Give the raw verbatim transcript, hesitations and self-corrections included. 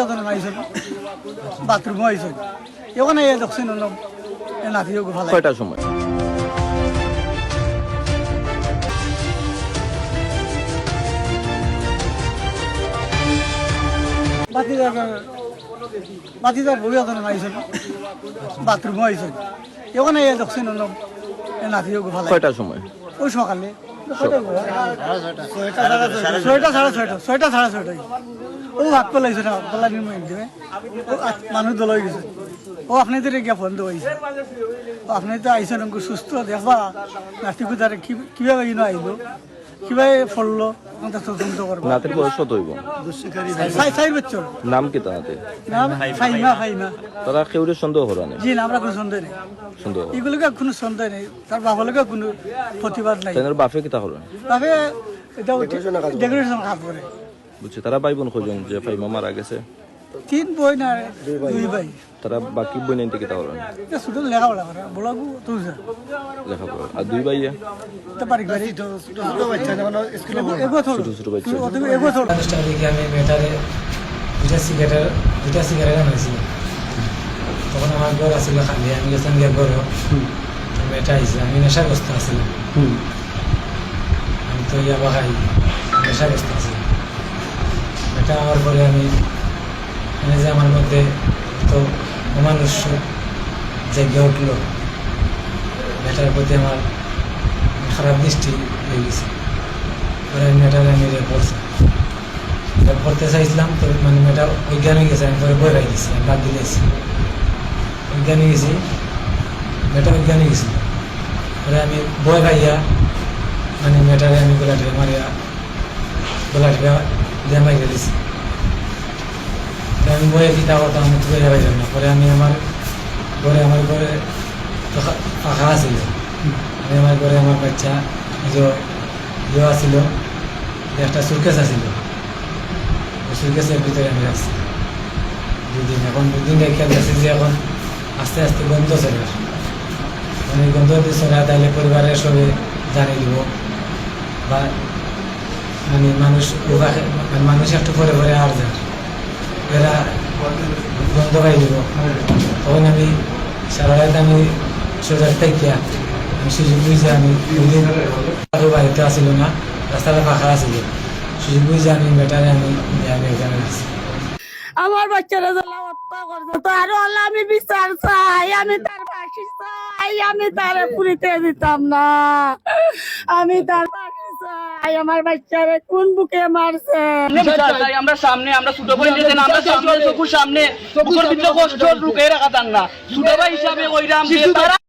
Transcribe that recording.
আইছইন, বাথরুমও আইছইন। অখন আইয়া দেখছইন অনো, এ নাতিও গু ফালাই। কয়টার সময়? বাতিজার, বাতিজার বউ অখন আইছইন, বাথরুমও আইছইন। অখন আইয়া দেখছইন অনো, এ নাতিও গু ফালাই। কয়টার সময়? ওই সকালে। ছয়টা, সাড়ে ছয়টা, ছয়টা, সাড়ে ছয়টা, ছয়টা। ও হাত পালাইছে না, পালা নিয়ে মাইর দিবে। ও আ-, মানুষ দল হয়ে গেছে। ও আপনাদের গিয়া ফোন দেওয়া হয়েছে। ও আপনি তো আইসেন, অঙ্কু সুস্থ, দেখবা, নাতি কুতারে কি, কিভাবে ইনো আইলো, কিভাবে পড়লো, আমরা তদন্ত করবো। নাতির বয়স কত হইব? চাই-, চার বছর। নাম কিতা নাতির? নাম ফাইমা, ফাইমা। তারা কেউরে সন্দেহ করা নাই? জি না, আমরা কোনো সন্দেহ নেই। সন্দেহ। এগুলোকে কোনো সন্দেহ নেই, তার বাবা লোকে কোনো প্রতিবাদ নাই। তাইনর বাপে কিতা করেন? বাপে এটা ডেকোরেশন কাজ করে। বুঝছি, তারা ভাই বোন কয়জন যে ফাইমা মারা গেছে? তিন বোন আর দুই ভাই। তারা বাকি বোন আনতে কিতা করেন? এটা ছোট লেখাপড়া করে, বড় গু তুলছে। লেখাপড়া। আর দুই ভাইয়ে? তো বাড়ি বাড়ি। ছোট বাচ্চা, যেমন স্কুলে পড়ে। এগো থোড়। ছোট ছোট বাচ্চা। এগো থোড়। দশটার দিকে আমি মেয়েটারে দুইটা সিগারেট, দুইটা সিগারেট আনাইছি। তখন আমার ঘর আছিল খালি, আমি গেছিলাম গিয়া ঘরো। মেয়েটা আইছে, আমি নেশাগ্রস্ত আছিলাম। আমি তো ইয়াবা খাই, নেশাগ্রস্ত আছিলাম। মেয়েটা আমার পরে আমি, মানে যে আমার মধ্যে তো অমানুষ জেগে উঠলো, মেয়েটার প্রতি আমার খারাপ দৃষ্টি হয়ে গেছে। পরে আমি মেয়েটারে আমি রেপ করছি। রেপ করতে চাইছিলাম, তো মানে মেয়েটা অজ্ঞান হয়ে গেছে, আমি পরে ভয় পাই গেছি, আমি বাদ দিলে গেছি। অজ্ঞান হয়ে গেছি, মেয়েটা অজ্ঞান হয়ে গেছিল। পরে আমি ভয় পাইয়া মানে মেয়েটারে আমি গলা টিপে মারিয়া, গলা টিপে দিয়ে মারিয়া দিছি। পরে আমি ভয়ে কিতা করতাম, আমি তো বেরিয়ে পাইলাম না। পরে আমি আমার ঘরে, আমার ঘরে তো ফা-, ফাঁকা আছিল। আমি আমার ঘরে আমার বাচ্চা, এই যে ইয়ে আছিল, একটা সুটকেস আছিল, ওই সুটকেসের ভিতরে আমি রাখছি দুদিন। এখন দুদিন রেখে গেছে যে এখন আস্তে আস্তে গন্ধ ছড়ে, মানে গন্ধ যদি ছড়ায় তাহলে পরিবারের সবে জানিয়ে দিব বা মানে মানুষ উবাকে, মানে মানুষ একটু পরে পরে আর যায়, এরা গন্ধ পাই দিব। তখন আমি সারা রাত আমি সোজা থাকিয়া আমি সুযোগ বুঝে আমি দুদিন বাড়িতে আসিল না, রাস্তাটা ফাঁকা আছিল। সুযোগ বুঝে আমি মেয়েটারে আমি নিয়ে আমি এখানে গেছি। আমার বাচ্চারা জ্বালা হত্যা করছে, তো আরো আল্লাহ আমি বিচার চাই, আমি তার ফাঁসি চাই, আমি তারে পুড়িতে দিতাম না, আমি তার ফাঁসি চাই। আমার বাচ্চারে কোন বুকে মারছে? আমরা বিচার চাই, আমরা সামনে, আমরা ছোট ভাই যেন আমরা সামনে, চকুর সামনে, বুকের ভিতরে কষ্ট লুকিয়ে রাখা যান না। ছোট ভাই হিসাবে কইরাম যে তারা